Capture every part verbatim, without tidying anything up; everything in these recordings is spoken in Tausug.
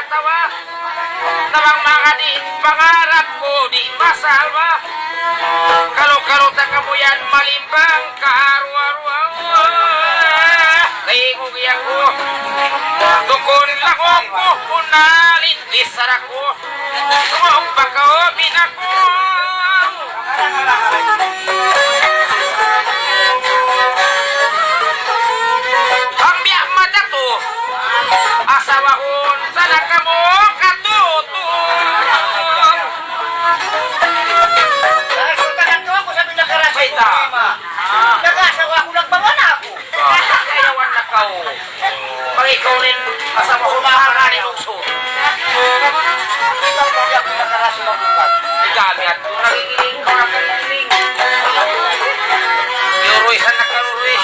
Tawa, na bang manga di' pangarap ku di' masawa. Kalu-kalu ta kamu yan malimbang karuwa-ruwa. Kaingug aku, tukun laku ku, kunalin di saraku. Tungug pa kaw, binaku. Bang biya' mata tu, asawahun ta na kamu katutu. Sultan, aku sa pinakarasa. Mayta'? Nag-asawa aku, nagpanganak aku. Ayawan na kaw. Pag ikaw rin, asawa ku, mahal na rin uso. Ikaw, pag ako nakarasa, mabukat. Ikaw, at nakikinig ka, nakikinig. Yuruy, saan na ka, Yuruy?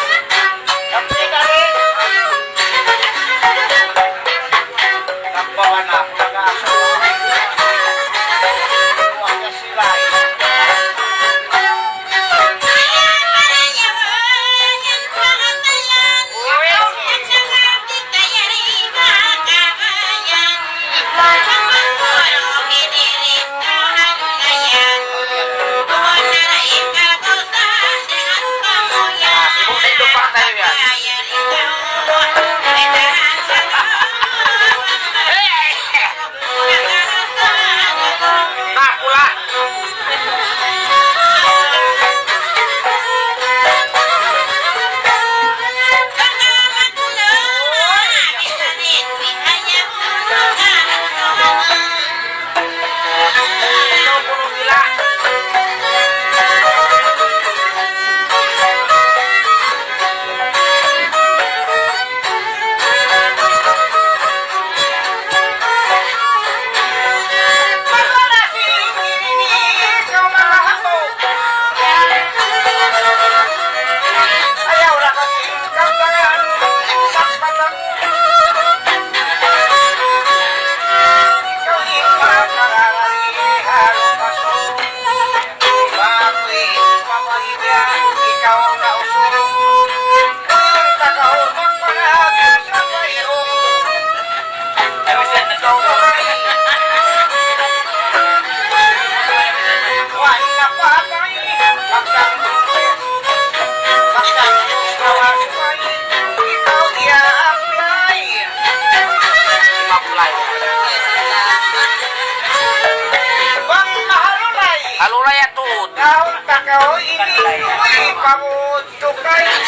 Halulay atu. Daun takaw ini, uy, pamut.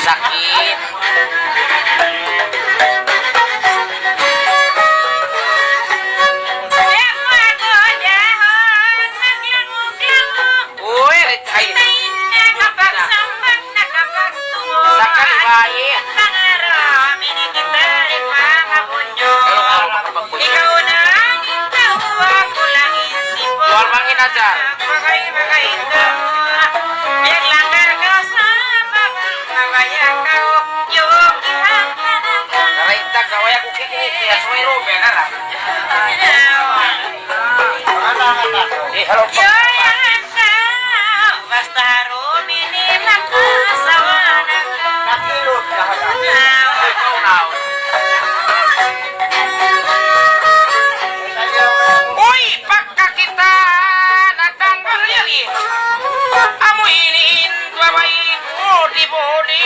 Sakit. Uy, rit-, ay. Sakali bayi. Kalau, kalau makapagpunta. Luar bangin aja. Naraita ka, waya' ku kikit, ya, suway ro, be, nara. Eh, halo. Basta harum ini makasawa na. Uy, pag Kakita' na tanggal yari. Amu ini in babai budi-budi.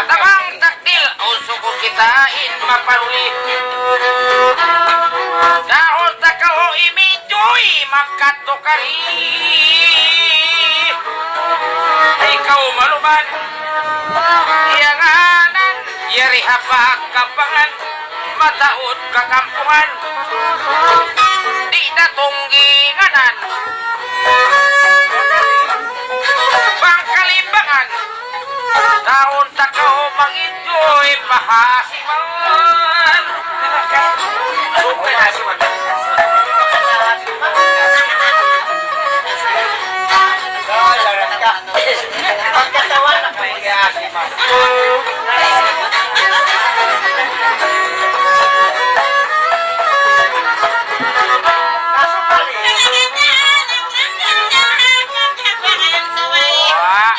Tabang takdil, awn suku kita in mapaluli. Dahul takaw imijuy magkatukari. Ikaw maluman, iyanganan, yari hapak kapangan. Mataud kakampungan, di' da tungginganan. Bang kalimbangan, daun takaw manginjoy pahasiman. Wah.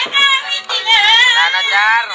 Nanajar.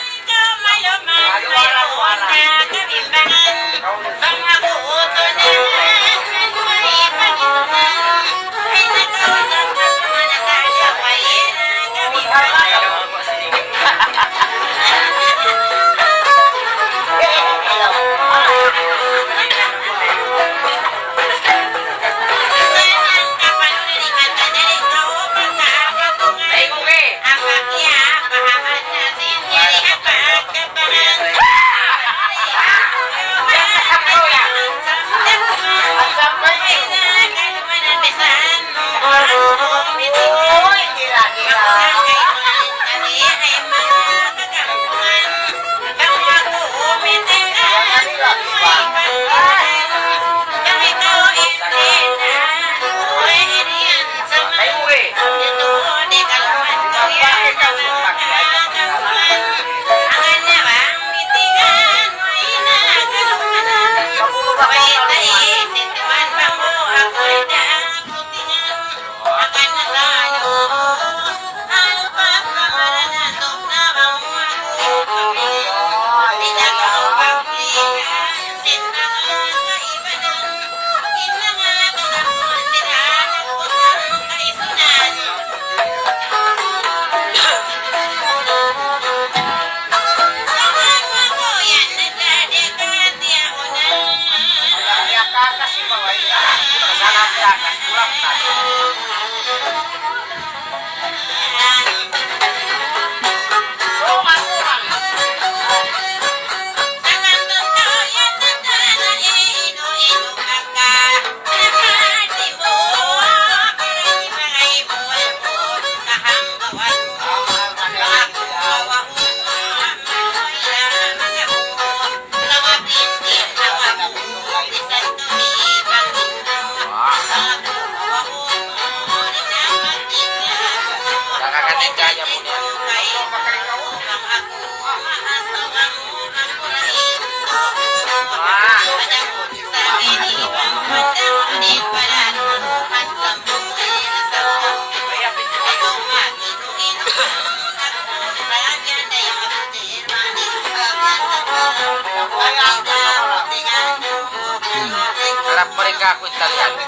Kaku' in talian.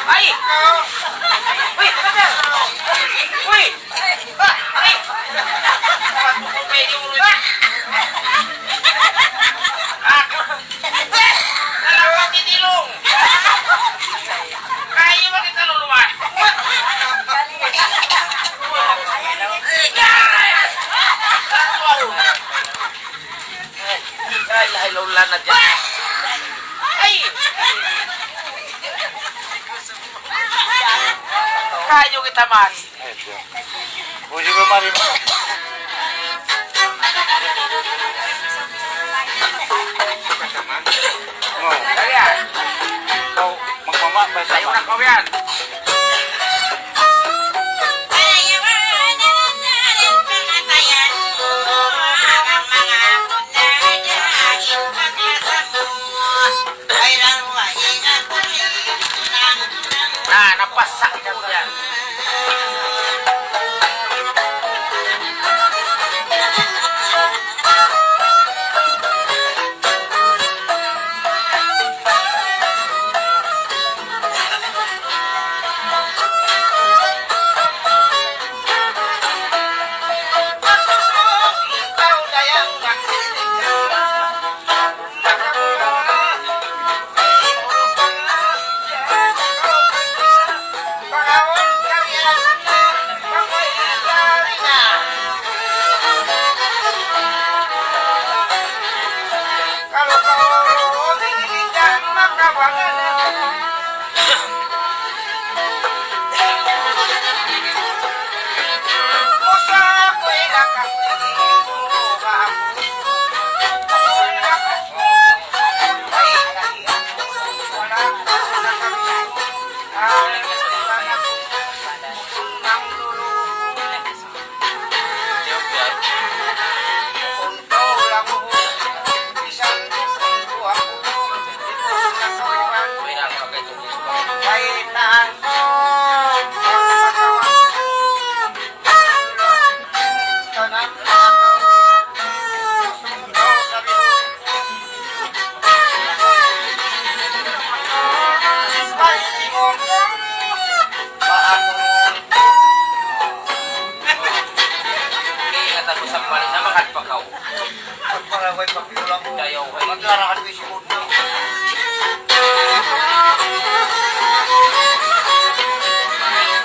Ay! Uy! Uy! Uy! Ay! Ay! Nalapat in ilung. Kayu ba kita luluwa? La ilaha illallah na dyan. Ay! Kayu kita man. Pwede ba mari mo? Mo. Kaya. Ikaw, magmama, pa sa. Ayaw na ko yan. Na, napasa' niya yan. Ingat aku sa' mali na magkadpakaw. Dayaw, ay. Magkarahan ko yung sumod mo.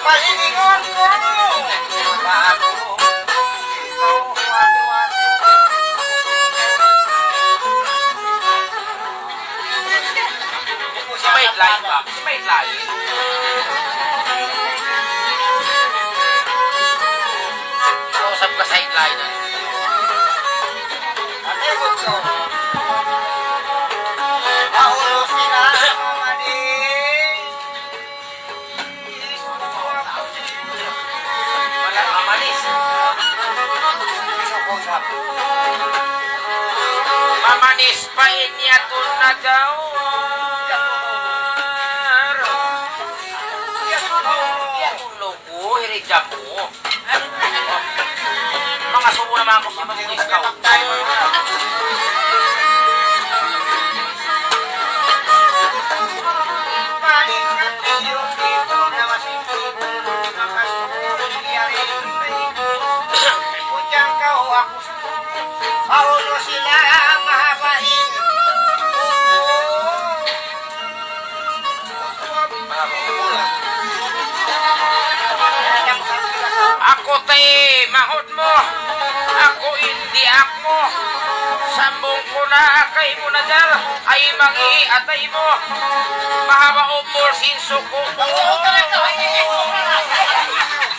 Malilingon ko. Bago. Ikaw, watu-watu. Sideline ba? Sideline. Kausap ka sideline. Mamanis. Mamanis pa in yadtu na daw. Yadtu na daw. Uy, hiri jamu. Mangasubu na man aku sa mga iskaw. Aku sila mahaba in. Aku tay mahut mu. Aku in diak mu. Sambung ku na kaymu na dal. Ay mangi' atay mu. Mahaba umul sin suku' ku.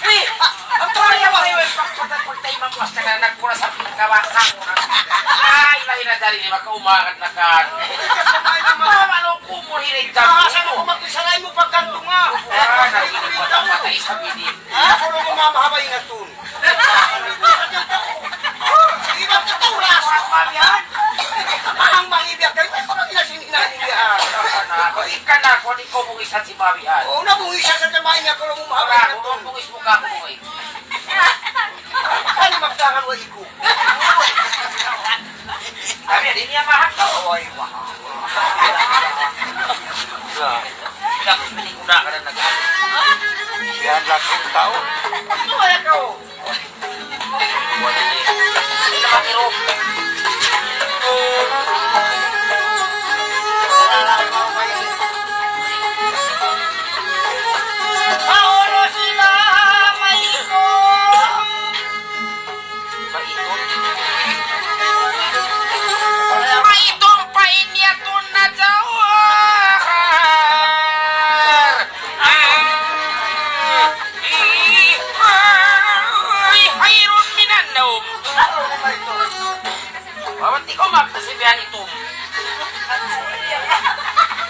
Uy! Ang tuloy na ba? Pagtay mabuas na nga, nagpura sa pinagkawasa. Ay, lahi na dari ni makaumangat na kan. Mama, Umul hinay jamu. Ah, sa' aku magpisalay mu pagkantunga. Ah, sa' aku magpatay sa bidin. Ah, aku na mamahaba ingatun. Iba ka tau las. Mahang mangibiyak kayo. Ay, kurang ina sini na iyan. Ako, ikan ako, di ko bungisan si Babihan. Oo, nabungisan sa jamain niya, kurang umahaba ingatun. Ako, bungis mo ka, bungis. Kani magtangan wa iku. Kami, di niya mahal to. Oy, wa. Tapos, pinikuda ka na nag- Yan, lahat ng tao. Ano wala ka, oh? Wala ni. Hindi naman iro. Paolo sila, Maiko. Maitum. Maitum pa in yatun na jawhar. Ah, i-, ay, hayrun minan naum. Wawan di' ku magkasibihan itum.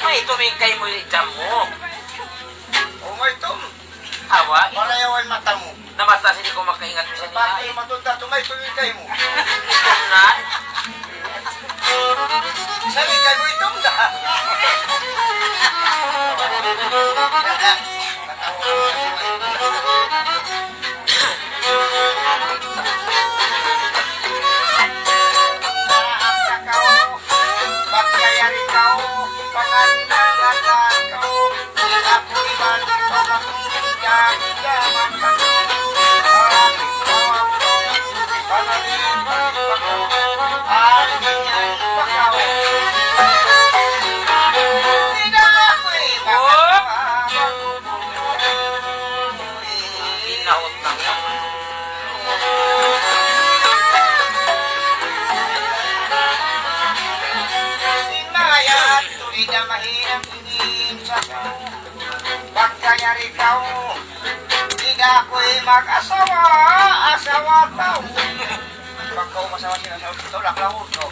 Maitum in kaymu in jamu. O, maitum. Awa, i- Marayaw in mata mu. Namata, di' ku makaingat sa nila. Bakit matunda tumay tuloy kayo mo? Itum na. Sa' di kayo itum na. Pagka yari kaw, di' na ako'y mag-asawa, asawa tau. Pagka umasawa sila sa tau, laklawon, no?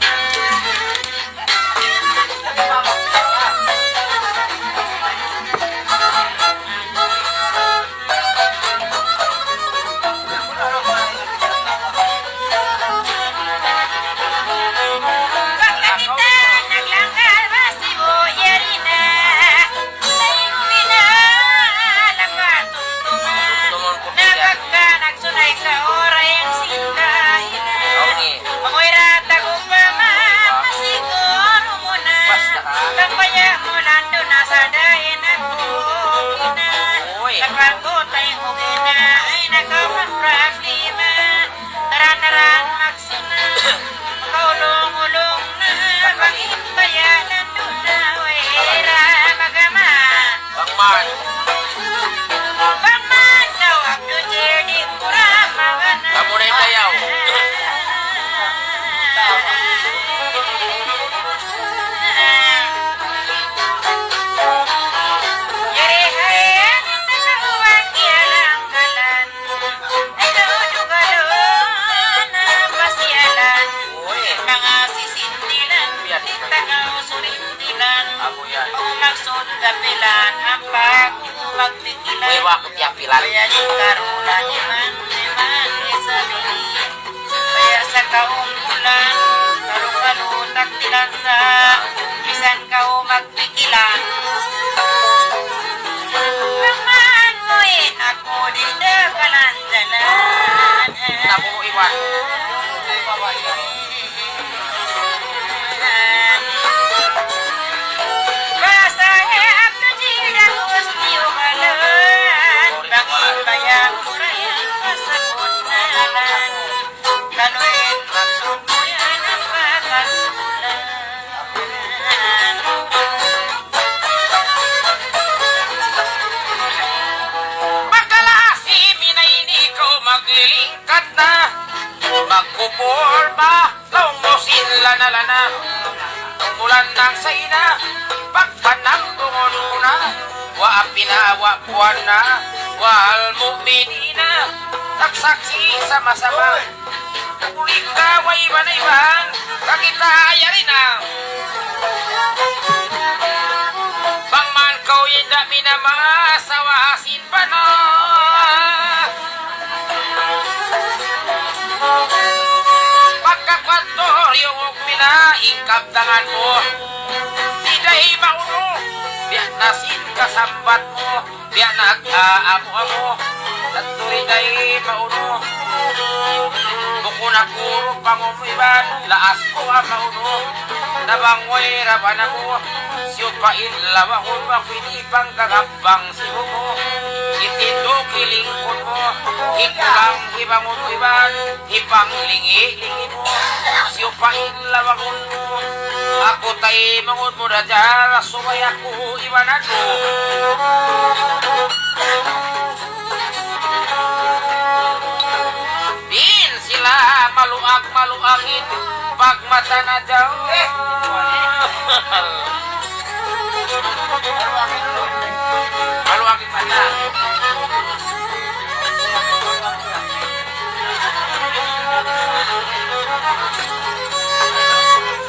Uy. Taran-taran magsuna', makaulung-ulung na, bang in bayanan duun na, way ra magama. Bang man. Bang man daw, Abdu Jedi, kurang magana. Kamu na in bayaw. Yari, hay, ang takawan, kiyalang-kalan. Ikaw, dugalan, pasyalan. Uy. Manga sisindilan, yan. Di' tagaw surindilan. Amu yan. Kung maksud kapilan, ampa ku magpikilan. Uy, wa ku tiyapilan. Kaya di' karuna diman, diman, di' sabi. Kaya sa kaumpulan, kalu-kalu takdilan sa, misan kaw mag- pikilan. Paman mu in aku di' da kalanjalan. Namu iwan. Basa he aku di' da gusti umalan. Bangin bayang kurang pasakut nalan. Kalu in maksud mu yan apa kasulan? Pagkalaasi, minayni kaw maglilingkat na, magkupul ba, laung mu sin lana-lana. Umulan nang sa ina, pagpanambungun mu na, wa apina, wa puwan na, wal mu'minina, nagsaksi sama-sama. Kulit ka, way iban-iban, kakita yari na. Minamaasawa sin bana. Pagkakuwan tuud, yungug mina in kabtangan mu. Di' da in maunu, biya' na sin kasambat mu, biya' na kaamu-amu. Tantu di' da in maunu. Bukun aku rupa mu iban, laas ku amu maunu. Na bang way ra ba namu', siyu pa in lawagun mu aku ini pangkakap bang sibu mu, hitindug hilingkud mu, hikulang hibangun mu iban, hipanglingi-lingi mu, siyu pa in lawagun mu, aku taymangun mu da Jar, subay aku ibanan mu. Di' sila maluag-maluag in pagmata na Jar. Maluag in mata.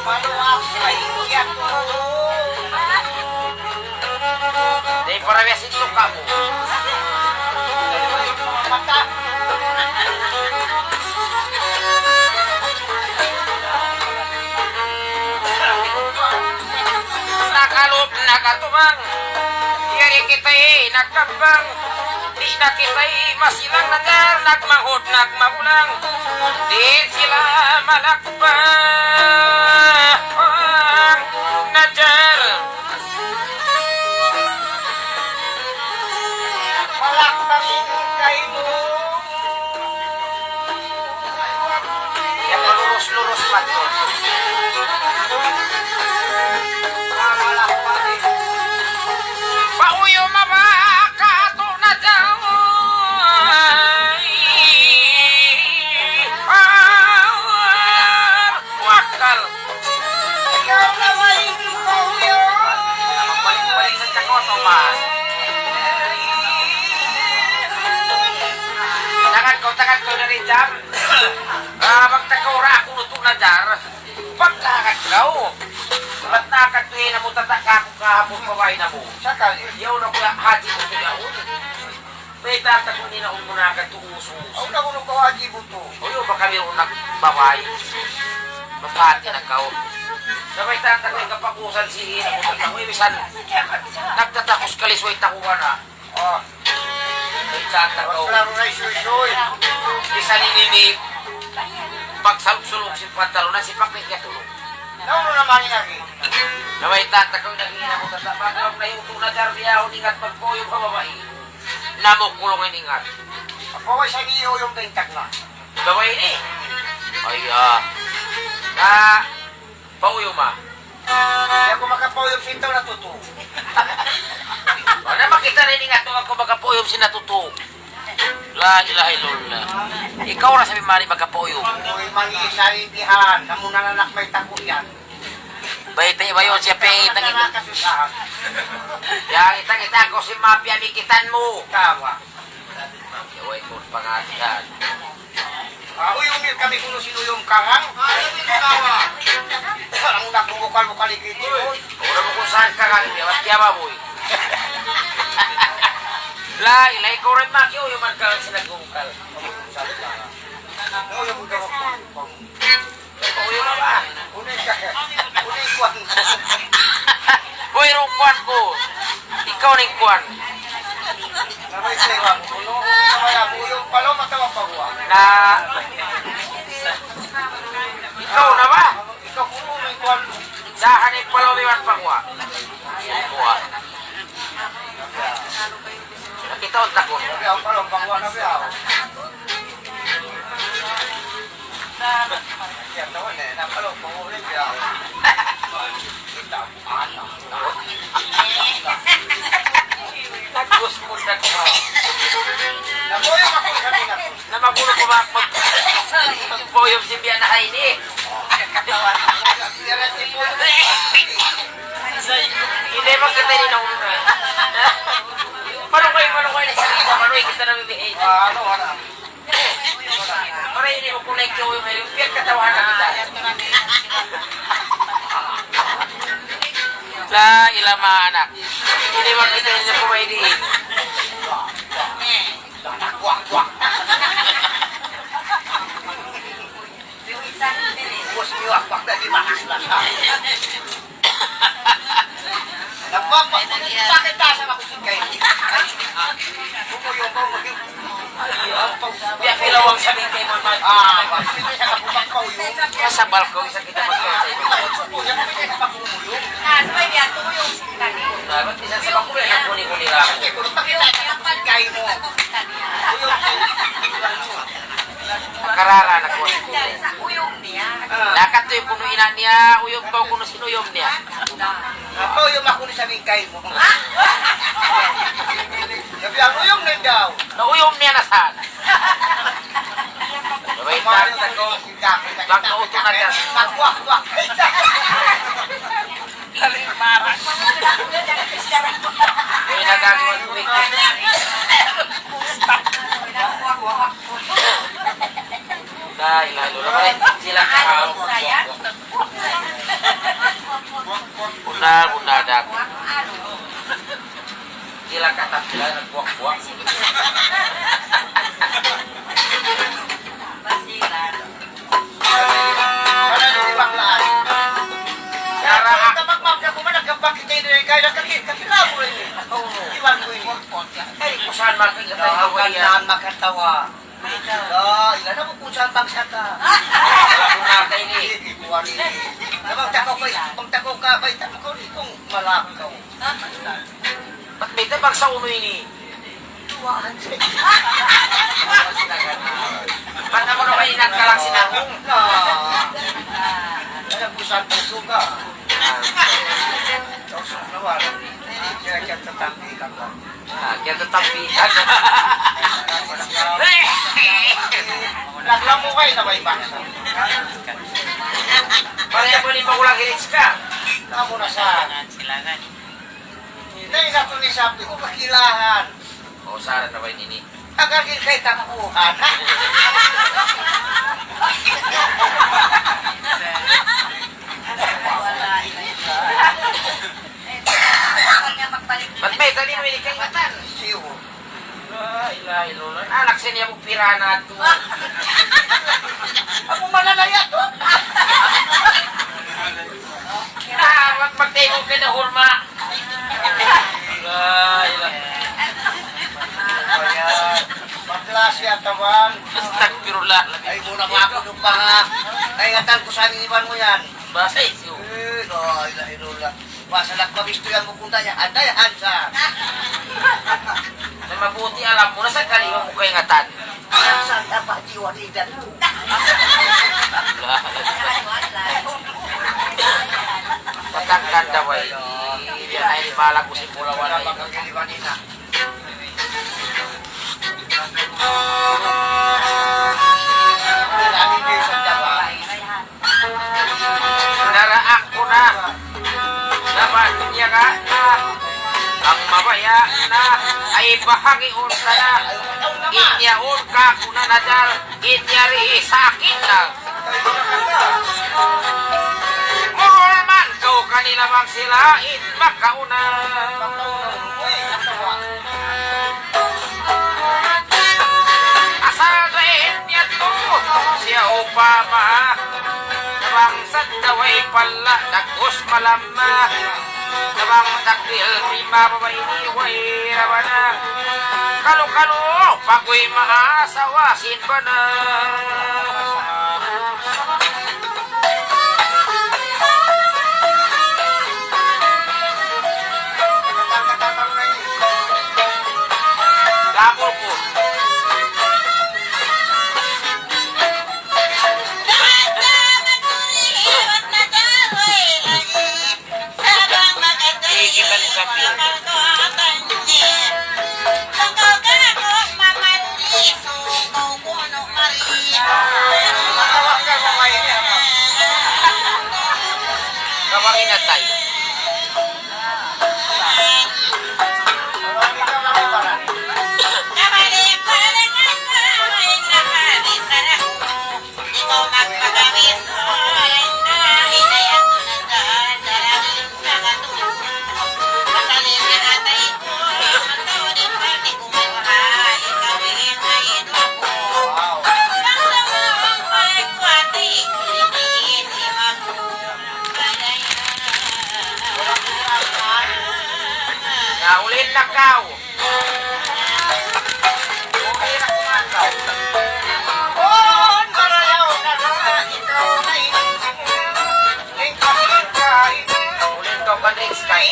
Maluag pa in kiyat. Di' para biya' sin tuka mu. Mata. Nakalub, nakatumang. Yari kita, eh, nagkambang. Di' na kita, eh, masilang na Jar, nagmanghud, nagmagulang. Di' sila malakbang na Jar. Malakbang in kaimu. Yan, malurus-lurus pa to. Pauyum mabaka tu na daw. Wakkal. Ikaw na ba in pauyum? Balik-balik sa tiyako, Tomas. Tangan ko, tangan ko na rin, Jam. Ah, magtakaw ra aku luto na, Jar. Pagkakat daw. Ba't nakatuwi na mu tataka aku kahapon pa ba na mu? Sakali. Yaw na kuya, haji ko siya, uy. May tata ko nila umuna ka tuuso. Aw, na kuno ko haji buto. Uy, baka may unang babae. Mapati na ka, oh. Sa may tata ko yung kapakusan si ina ko, tata ko, uy, misan. Nagtatakos kalis, way takuan na. Ah. Ay, tata ko. Klaro na, isoy-isoy. Isa ni Nini, pagsalog-sulog sin pantalon na, sipak na ikatulog. Naunu naman in agi? Na may tata ko, nag-iina ko, tata, pag na yung tuna, darbiya, o, ingat, pagpuyo, babae. Namukulong in ingat. Pagpaway sa iyo, yung bintag na. Babae ni? Ay, ah. Na, pauyum, ah. Di' aku makapauyum sin tau natutu'. Wala' makita na ini nga tau aku makapauyum sin natutu'. La ilaha illallah. Ikaw ra sabi mari makapauyum. Uy, mani sa ibihan, namu' na anak may takuyan. Bayta' iba yun siya, pe, itang ita. Kasusahan. Ya, itang ita, aku si mafia, mikitan mu. Tawa. Yaway, kun pangatihan. Ah, uy, umil kami kunu' sin uyum karang. Ang nagbubukal-bukal ikit, uy. Ura mu kung saan karang, di ba? Kaya ba, boy? Lay, lay, ko rin maki, uyum ang karang sinagbubukal. Uyum ang karang. Uyum na ba? Uli ka. Uli kuwan. Uy, rung kuwan ku. Ikaw na in kuwan. Nabay sa iwan. Kuno, sabay ako. Yung palaw, matawa pa kuwan. Na. Ikaw na ba? Ikaw, kuno, may kuwan. Dahan in palaw, may wan pa kuwan. Kuwan. Nakita' unta ku. Sabi ako, palaw, pa kuwan na ba ako? Nag-gusto na ko ba? Na magulo ko ba pag, pag-uyum sin biya' na ini? Hindi, magkita ini na ulo na. Paano kayo, paano kayo na sa kita? Paano kayo kita na bibigay? Ah, ano, ano? Para ini mo connect ko yung, yung pagkatawahan na kita. La Lama anak. Ini waktu kita ini pemain di. Anak buah-buah. Bos ni waktu tadi mahal lah. Nagpapa-, pakita sa mga kusikay. Bumuyong, bumuyong. Biya' pilawang sa bintay mo, man. Ah, bakit sa kapag pauyong? Nasa balcony sa kita magkita. Bumuyong, bumuyong. Ah, sabay biya' tuyong. Dapat bisa sa bakul, eh, nagkuni-kuni lang. Sige, kung pakita sa mga kusikay mo. Uyong. Nakarara na ko. Uyong niya. Ah. Nakatuy kunu' ina' niya, uyong tau kunu' sin uyong niya. Ato, uyong aku ni sa bingkay mu. Sabi, ang uyong na daw. Na uyong niya na saan? Sabay ta. Bang kauto na ka. Nagwak-wak. Lalim marang. Uy, nagagawa ko ito. La ilaha illallah. Sila ka. Bundal, bundal, dak. Sila ka, tak sila, nagbuak-buak. Basilan. Mana ini baklaan? Yara, ah. Kapag mabda ko man, nagkapakita ini, kaya nakakit, kapila mo ini. Iwan ko ini. Ay, kusan makikita ko yan. Makatawa. Ikaw. Ah, ila na mo kung saan bangsa ka. Wala ko na kayo ini. Ikuha rin. Kapag takaw ka, kapag takaw ka, bay, takaw ka, ikong malakaw. Ba't may tabang sa uno ini? Tuwaan siya. Ba't naman naman inat ka lang sinabong? Na. Alam ko saan puso ka. Tapos naman, kaya kaya tatampi ka ba? Ah, kaya tatampi ka. Naglamu kayo na may bangsa. Pareha po ni Pakulang Hilits ka. Tamo na sa. Silangan. Hindi, nga ito ni sabi ko, kakilahan. O, sara na ba ini? Agad yung kay tampuhan. Ba't may tali mo ini kay matan? Siyo. La ilaha illallah. Anak sa niya mo pirana to. Ako malalaya to. Ah, mag-, magtayo ka na, hurma. La ilaha. Ayan. Baklas yan, tawan. Astagfirullah. Ay, muna pa ako nung panga. Naingatan ko sa iban mo yan. Basay, siyo. Eh, la ilaha illallah. Basa nagpabisto yan, mukunda yan. Anda yan, Hansa. Na mabuti alam mo na sa kaliwa mo kaingatan. Saan ka pa, jiwa ni Dan? Patangkan daw ay. Yan ay balak ko si Pulawan ay. Naraak ku na. Dapat niya ka na. Ang mabaya na ay bahangiun ka na. In yaun ka ku na nadal. In yari sakit na. Muhul man kaw kanila bang sila in makauna. Asal da in yadtu siya upama. Nabang sadda way pala dagus malam na. Nabang takdil lima babaini way rabana. Kalu-kalu paguy maasawa sin bana. Lapor ku. Kita ni Sapir. Kawarin na tayo. Uli na kaw. Uli na kaw. Uli na kaw. Uli na kaw, Banding Sky.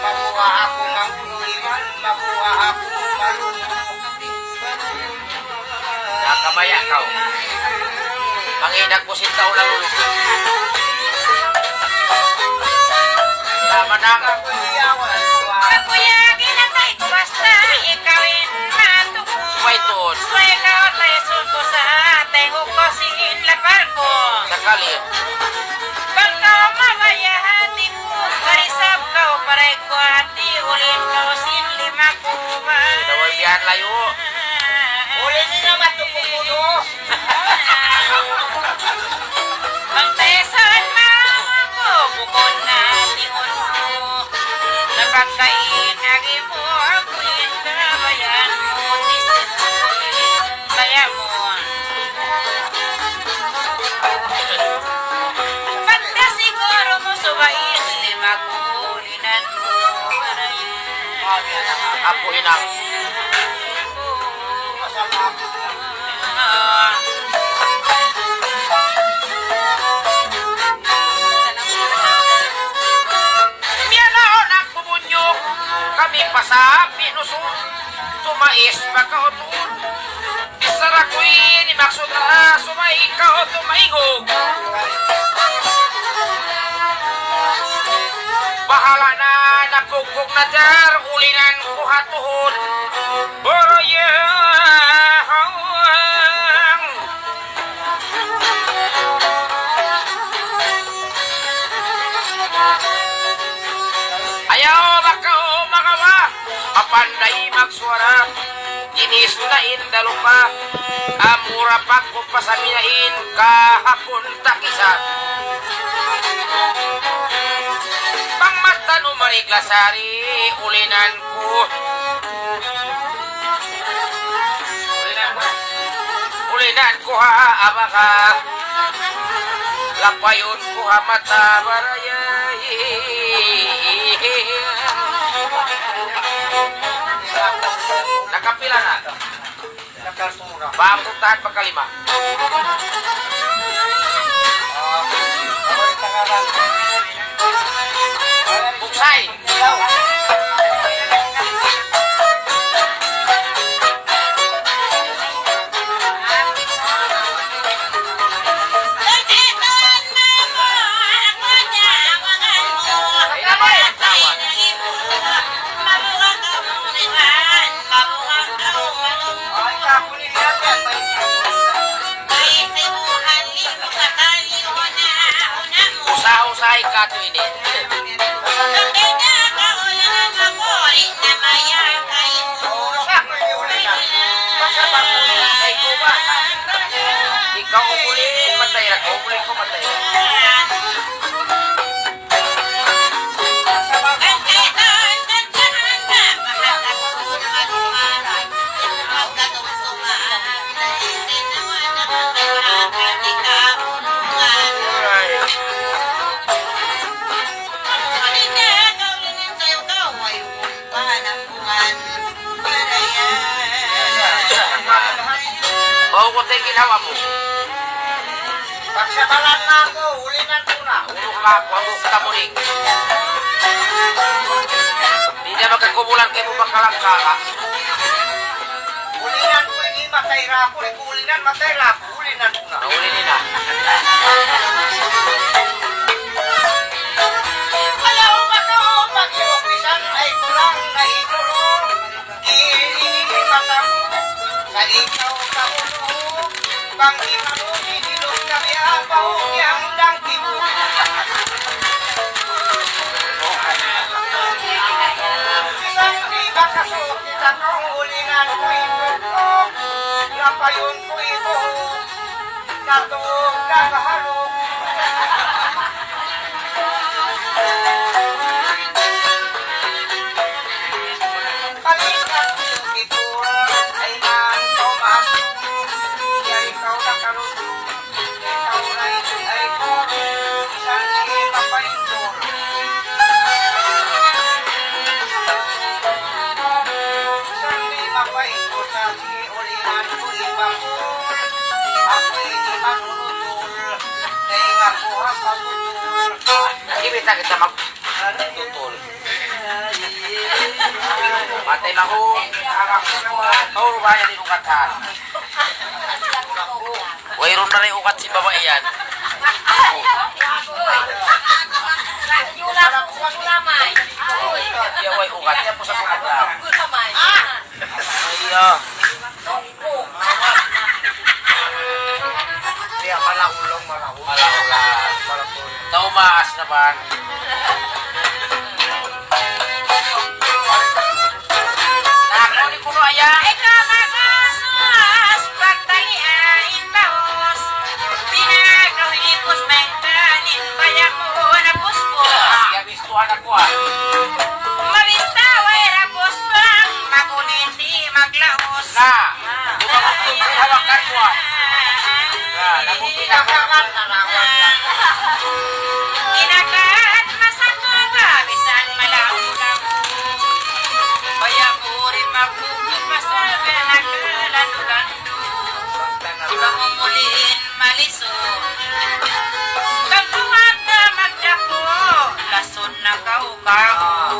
Mabuga aku mabuga iman, mabuga aku malumo. Nakabaya' kaw. Mangidag ku sin tau lalu. Tama na. Kakuya, kinatay ku basta ikaw in matuku. Subay tuud. Subay kaw, tay sun ku sa, tay ku ku sin lapal ku. Sakali. Bang kaw mabaya' hati ku, karisab kaw paray ku hati, ulin kaw sin lima ku ba. Sila way bihan layu'. Ulin nila matuku ku do. Bang taysan mawa ku, bukun na timun ku. Napakain agi mu aku in kabayaan mu, tisip ku in bayaun. Pagka siguro mu subay, lima ku ulinan mu, baray. Apu inang. Biya' na anak bubunyuk, kami pa sa pinusun, tumais pa kautun. Bichara ku ini maksud na, subay ikaw tumaingug. Bahala' na, napugkug na jar, ulinan ku ha tuhud. Boroya, hawang. Ayaw ba kaw magawa, mapanday magsuwara. Ini sunain dalupa, amura pagkumpasa minain kahapun takisa. Pangmatan umarig lasari, ulinan ku. Ulinan ku ha abaka. Lapayun ku ha mata barayay. Nakapila na? Bang puntahan pagkalima. Buksay. Usaha-usaha katu' ini. Ikaw umulin, matay ra. Umulin ku, matay ra. Bau ku tingin hawa mu. Pagsabalan na aku, ulinan ku na. Uluk na aku, uluk na muling. Di' na magkakubulan kamu bakalang kala. Ulinan ku ini, matay ra aku, di' ku ulinan, matay ra aku, ulinan ku na. Uli nila. Ayaw makaupag yung bisan ay kulang na inurong. Ini mata mu, sa ikaw sa ulo. Bang di malugi, di log na biya, pahugi ang dangki mu. Kapayun ku ibu, katunggang halung. Palingat ku ibu, ay man, Tomas. Yari kau na kalu. Kita, kita magtutul. Matay na ho. Tau ba yan in ugat ha? Wayruun na rin ugat sin babai yan. Di' way ugat. Iya. Iya, malahulong, malahulong. Malahulong. Tau maas naman. Aku ni kuno aya. Ikaw mag-aswas, pagtalian baos. Pinagawin ipos, mengkanin, bayaku na puspos. Siya, bistuhan aku, ah. Mabista, way ra puspang, magunin di maglaos. Na, dumang aku sa hawakan mo, ah. Na, naku, pinakangan na naman. Tinakat, masako ba, bisan malaw ka. Bayaku rin maku, pasal ka na ka, landu-landu. Di ba mumulin maliso? Pagbuhat na magdapo, lason na kaw-kaw.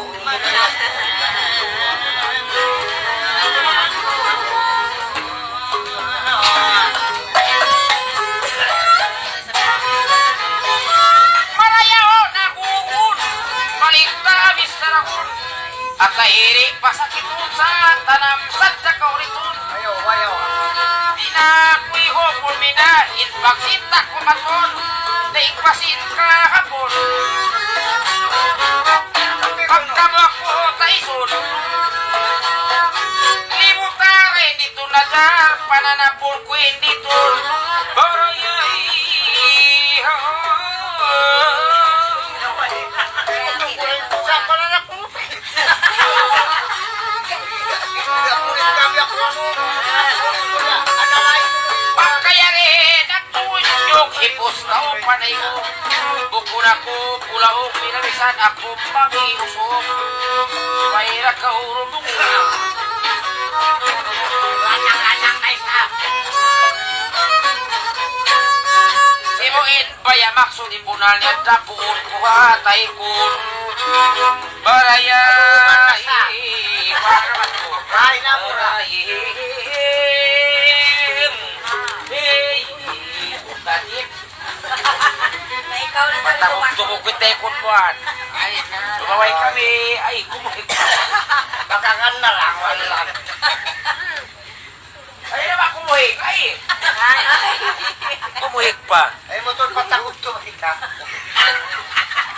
Marayaw na gugun, maligta, mister Agun. At tahiri pasakitun sa tanam sadja kauritun. Ayaw, ayaw. Di' na aku ihupun mina in pagsinta ku matun. Daig pasin kahapun. Pagkamu aku taisun. Limutare di' tu najar pananapun ku in di' tu. Barayay. Pagkayari na tunjuk hipus tau panayu. Bukun aku pulauk, minamisan aku pangiusuk. Mayra ka urunduk. Lanang-lanang na isa. Simuin. Baya' maksud in bunal niya, dapuun ku ha taikun. Baraya. Ay, na mura. Ay, hey, utanip. Ikaw na. Matangog-tungog kita ikon buwan. Ay, lumaway kami. Ay, kumuhig. Bakakan na lang, wala lang. Ay, na ba kumuhig? Ay! Kumuhig pa. Ay, motor, patangog to, kita.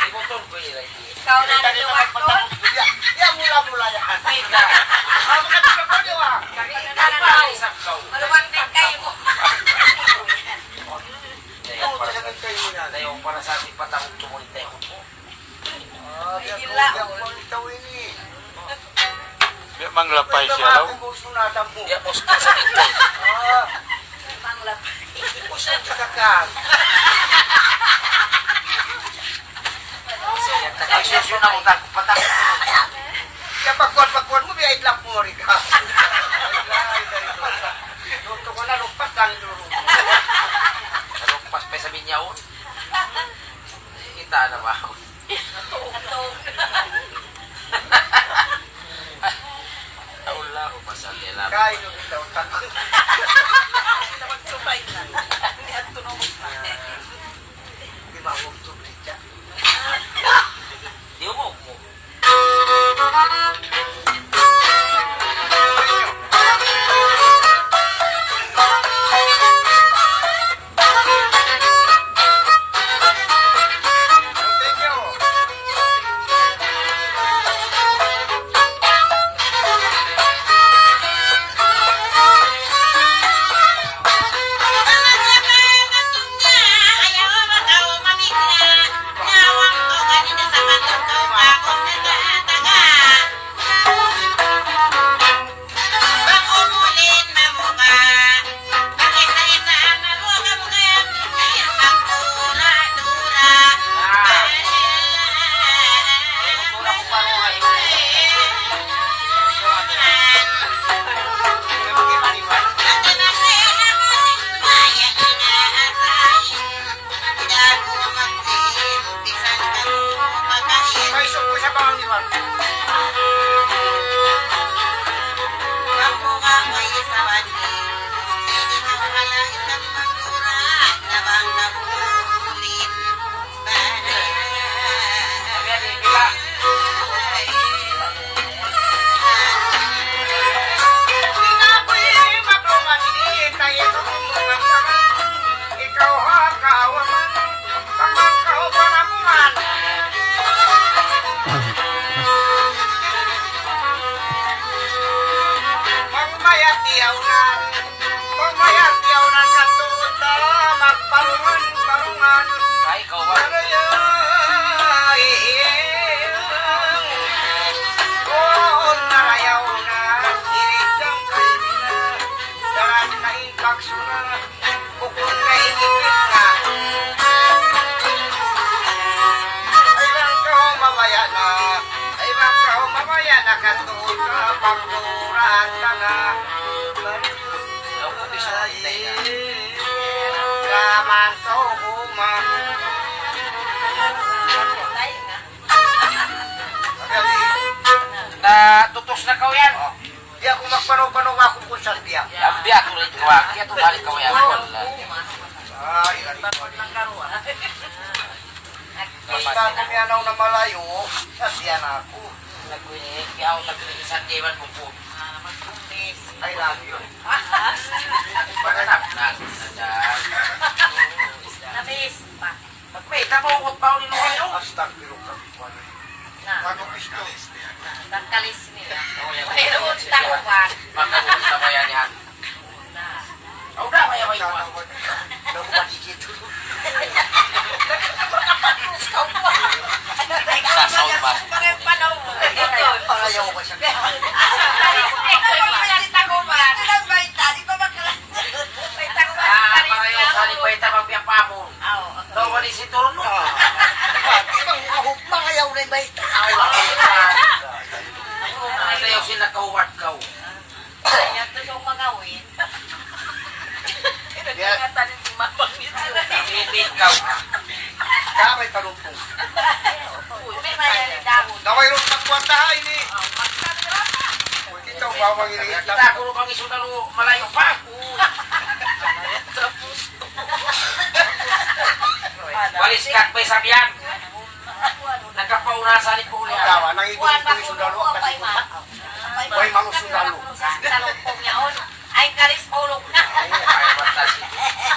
Ay, motor ko yun, ay. Ikaw na, dito, patangog to. Ya, ya, mula-mula yan. Ay, ka. Ah, makatulog ko, di ba? Ay, ka na, ay. Maluwag din kayo mo. Tayo, para sa, tayo, para sa ating patangog to, tayo. Ah, biya' ku, biya' ku ang itaw ini. Biya' manglapay siya, law. Biya' gusto na, tampo. Biya' gusto sa ito. Ah. Manglapay. Gusto sa kakan. Ay, susunod ako, tak-, patak-. Kaya pagkuhan, pagkuhan mo, biya' itlap mo, Rika. Luto ko na, lumpas lang, luro. Lumpas pa sa Binyaon. Kita na ba ako? Allahumma salli ala Muhammad. Kain yung itaw, takot. Naman sumay na. Hindi at tunawag na. Di ba, huwag tubig siya? Di mo, mo. Nakatuon ka, pangturan ka na. Loko, bisa ko tayo na. Kaman sa hukuman. Na, tutus na kaw yan. Oh. Di' aku magpanaw-panaw aku kung saan biya'. Ang biya' tuloy ko, ah. Kaya tumalik ka, wala. Ah, ilan ito? Basta kami anaw na malayu', sabihan aku. Nagwini, kaya ako nagwini sa diwan mo po. I love you. Pagkatap na, na, na. Nabis pa. Magpita mo, utbaw ni Noel, oh. Astagfirullah. Na. Ano gusto? Tangkalis nila. Oh, yan. Mayroon takuban. Makaroon sa bayan yan. Na. Oh, na, may, may, may. Naku, bakit ito? Sasaw ba? Parang panaw mo. Pangayaw ba siya? Takuban. May takuban. Ah, para yung sa likweta, magpiyapamon. Oo. Daw, wali si Turno. Ah. Di ba, mga hukma, ayaw na yung baita. Ayaw na yung sinakawat ka, oh. Ayaw to sa magawin. Yan. Hindi ikaw. Damay parumpong. Uy, may mayari daw. Damay rin pagkwartahan ini. Uy, kita, bawang ini. Kita, kuro bang isu na lu, malayo pa. Uy. Tapos. Walis kat may sabihan. Nagkapauna sa lipo niya. Tawa, nang ito, ito yung sundalo, kasi way mangusundalu. Ay, kalis pa ulok na. Ay, matasi.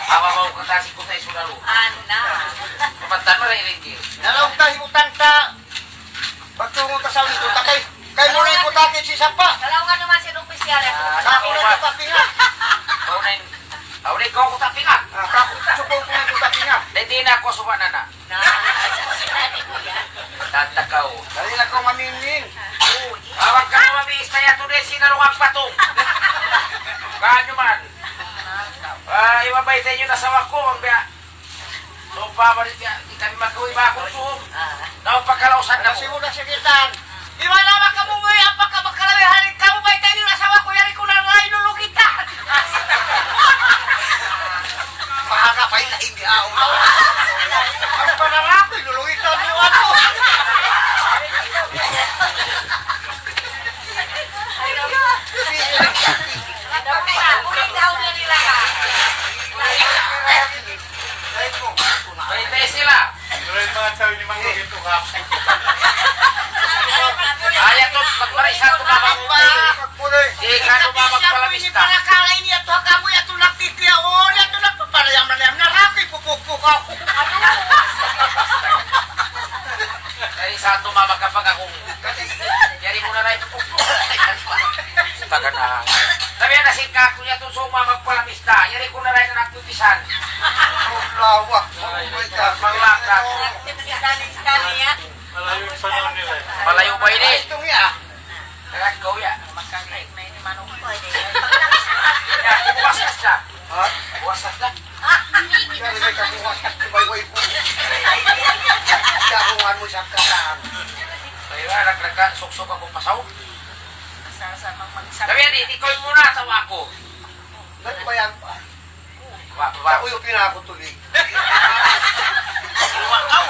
Awa mau katasi ko tayo sundalo. Ano na? Kapatan mo na ilinggil. Nalaw tayo utang ta. Pagtungo ta sa ulit, utang kay. Kay muna yung kutakit si Sapa. Kalaw ka naman sa opisyal, eh. Ah, sa ako na yung kapinga. Ako na yung Aw, di ko kutapingan. Ah, ka-, suko ko na kutapingan. Di, di na ako suba na na. Na, tatakaw. Dali na ko mamingin. Awag ka na mabihis na yato, di sinalungan pa to. Kanya man. Ah, imabay sa inyo na asawa ko, ang biya. So, pa, balik niya, di kami magkawin ba ako, so, daw pagkalausan na mo. Kasi mo na sikitan. Di ba na makamumuy ang pagkabakalawihan, kamu ba itayo yung asawa ko, yari ko na nga, inulong kita. Mahaka pa yung laing yaw. Ano pa na nga ako, inulong kita mo ako. Ano pa? Ulit daw na nila ka. Bantay sila. Ayaw to, magmaray sa ito, mama. Di ka ito, mama, magpalamista. Ay, sa ito, mama, kapag ako, yari mo na rin. Pagana. Sabi na, si Kaku niya ito, so, mama, magpalamista. Yari ko na rin na nagpipisan. Lawa. Ay, ay, ay, manglakad. Malayo pa ini. Ito niya. Nagkaw ya. Ya, bukas ka. Ha? Bukas ka. Kaya may kabukas. Way, way po. Kaya kung ano siya kataan. Ay, wala, nagkaka-, suksok ako pasaw. Sabi yan, ikaw muna, tawa ako. Nagbayad pa. Wa, wa. Ako yung pinakutuli. Wa, aw.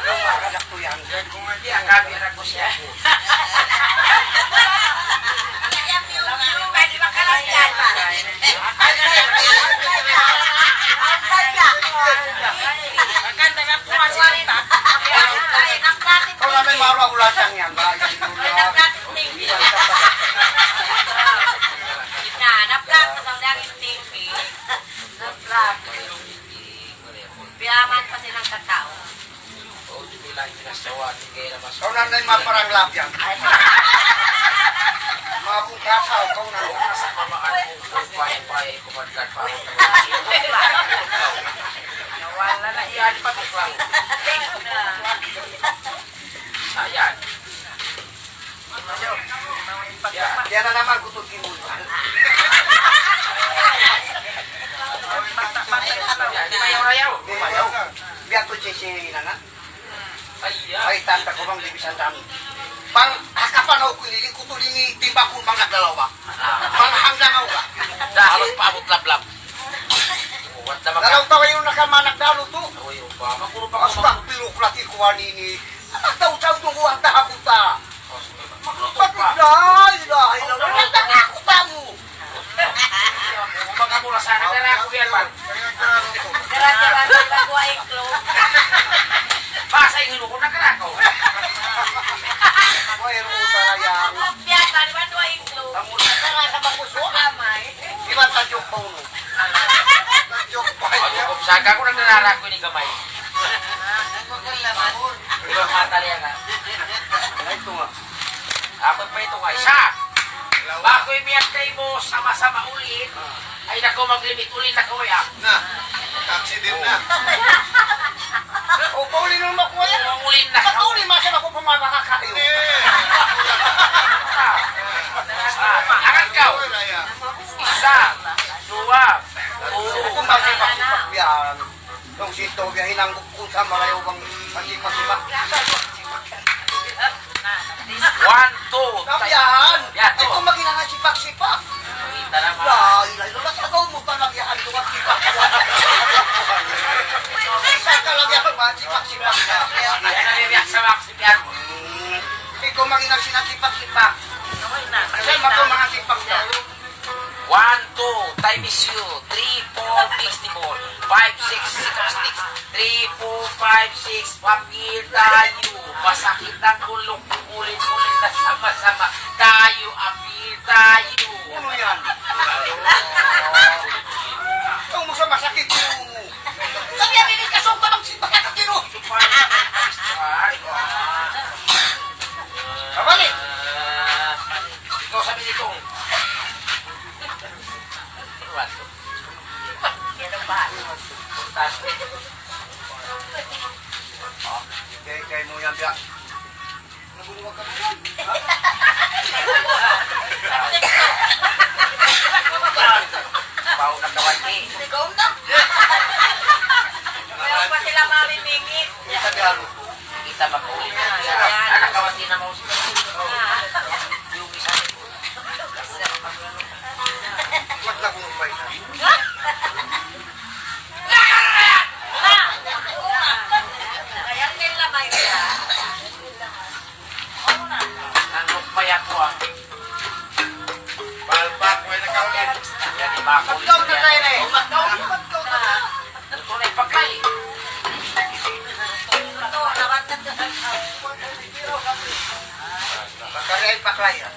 Yung mga anak ko yan. Iya, kami anak ko siya. Maganda nga po kasi. Kung ano yung mga ulasang yan, ba? Yung ulam. Na, na-block na daw dahil T V. Na-block. Piyaman pa silang katao. Kau na na yung mga parang lapyan. Mga pungkasaw, kau na. Sa pamaan mo, paypay, kumadkat pa ako. Nawala na yan, pagkaklaw. Ayan. Yan na naman, gusto gimulo. Di mayaw-rayaw. Di mayaw. Biya' to, Che, Che, ina na. Ay, tanta ko bang di bisan dami. Bang, ha kapanaw ku ini, lingkutu ini, timbakun bang nagdalawa. Bang hanggang awga. Dahil paabut lablab. Wat na maka- Dalaw tawa yung nakamanag dalu tu. Uy, upa, magkuro pa. Astagfirullahaladzim, kuwan ini. Anak tau-tau tu kuwan tahakuta. Magkuro pa. La ilaha illallah. Nagtaka aku tamu. Umaga mula sana, dara aku biar, Bang. Gara-gara nagwa iklog. Basa yung hinukot na karako. Biya', bali ba, nagwa iklog. Gara-gara makusok. Amay. Di ba tajuk pa uno? Tajuk pa. Pag-ukop sa ka, kung nagdarara ko ini gamay. Ang gugol naman. Di ba matali yan, ha? Ay, ito nga. Apat pa ito, guys. Sa, bago imiyan kayo mo, sama-sama ulit. Ay, nako, maglimit ulit na kaway, ah. Na, accident na. O, pauli na naman ko, eh. Pauli na. Pauli, masa na ko pumabaka kayo. Eh. Ah, angat ka. Isa, duwa, uno. Kung bakit, bakit, bakit yan? Nung sinto biya' hinangguk ku sa malayo bang masipa-sipa. One, two, tabihan. Yan, two. Ay, kung maghinang sipak-sipak. Kita naman. La ilaha illallah, sa daw mo pa nabihan ko ang sipak-sipak. Sa ka lang yan, ba, sipak-sipak na. Yan ang biyak sa wax, yan. Hmm. Ay, kung maghinang siya ng sipak-sipak. Saan ba itong mga sipak na? One, two, time is you. Three, four, fix the ball. Five, six, six, six. Three, four, five, six. Apil tayo. Masakit ang ulo ko. Ulit-ulit na sama-sama. Tayo, apil tayo. Ano yan? Ito mo sa masakit yung ulo mo. Sabi yan, hindi ka sumpa ng sipa ka tiro. Kabalik. Ikaw sabi nito. Kay, kay mo yan, biya. Pao na kawati. Ikaw na. Ayaw pa sila mamimingit. Kita ba ko? Kita ba ko? Anak kawati na mo. Yung isa. Ang lukmay ako, ah. Palpak, may nakaulit. Yan, iba ako. Ito na ipaklay. Pagkari ay paklay, ah.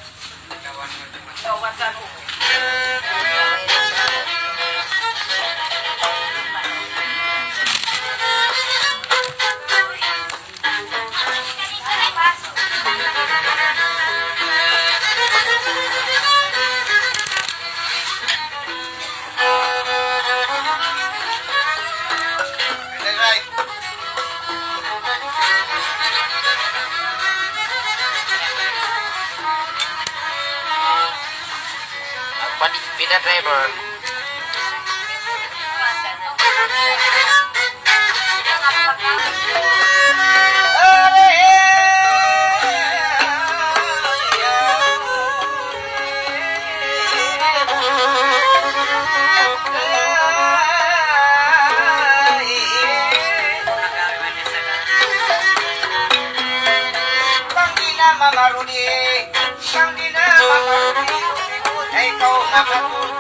Padi pida driver. Bang di na mamaruni, bang di na mamaruni, ay ikaw makatulog.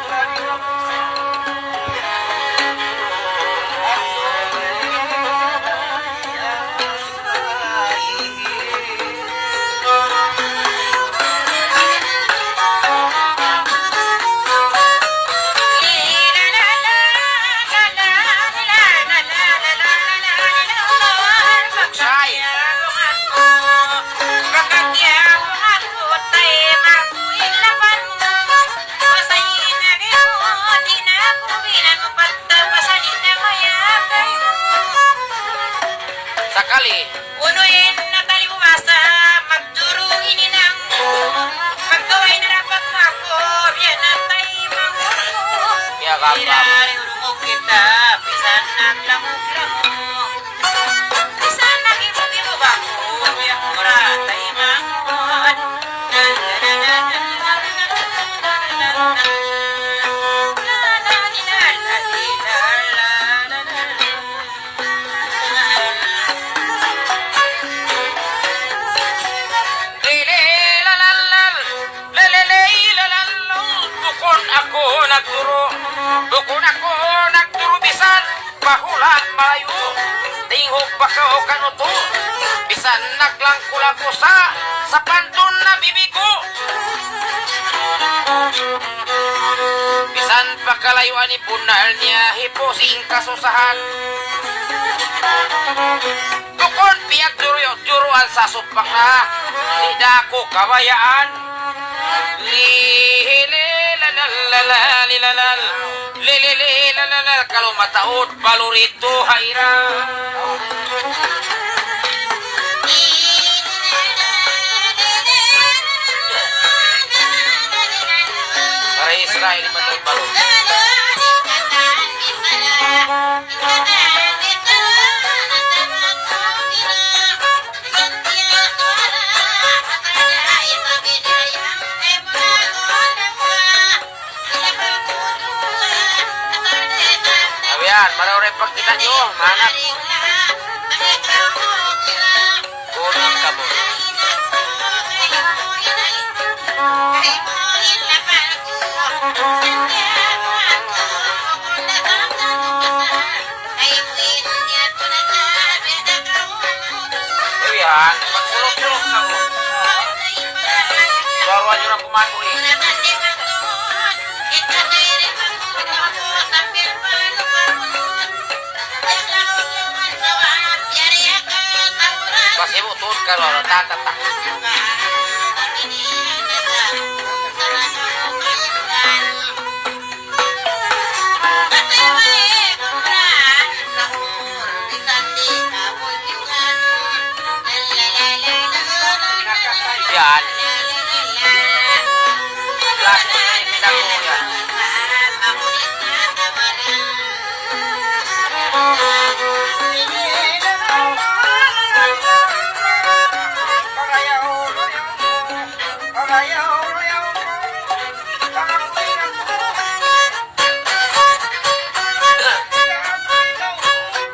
Sakali. Unu in natali mu masa, magduru ini nang, magkaway na dapat mako, biya' na tay mangulo. Ya, gampang. Ila ri urungog kita, pisan naglamog-lamog. Pisan nagimog-imog aku, biya' mura tay mangulo. Nagturu, bukun aku nagturu bisan pa hula' malayu'. Tingug pa kaw kanutu, bisan naglangkul aku sa, sapantun na bibigu. Bisan pa kalayuan in bunnal niya, hipu' sin kasusahan. Bukun piyagjuruyu-juruan sa supak na, di' da aku kabayaan. Li, li, la, la, la, la, li, la, la, li, li, li, la, la, la, kalu mataud, balu ritu hayra. Para Israel, mataud balu. Awiyan, marayaw in pagkita' niyu, manat. Kunin kamu. Awiyan, magsuluk-suluk kamu. Baru aja aku mandi. Pas ibu tuud kalu, tatata. Yan. Last minute na po yan.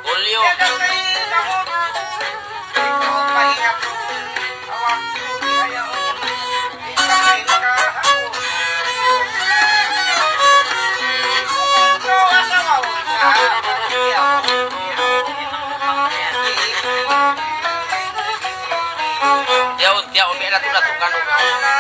Julio. Yaun, yaun, biya' na tuud, na tuud kanu.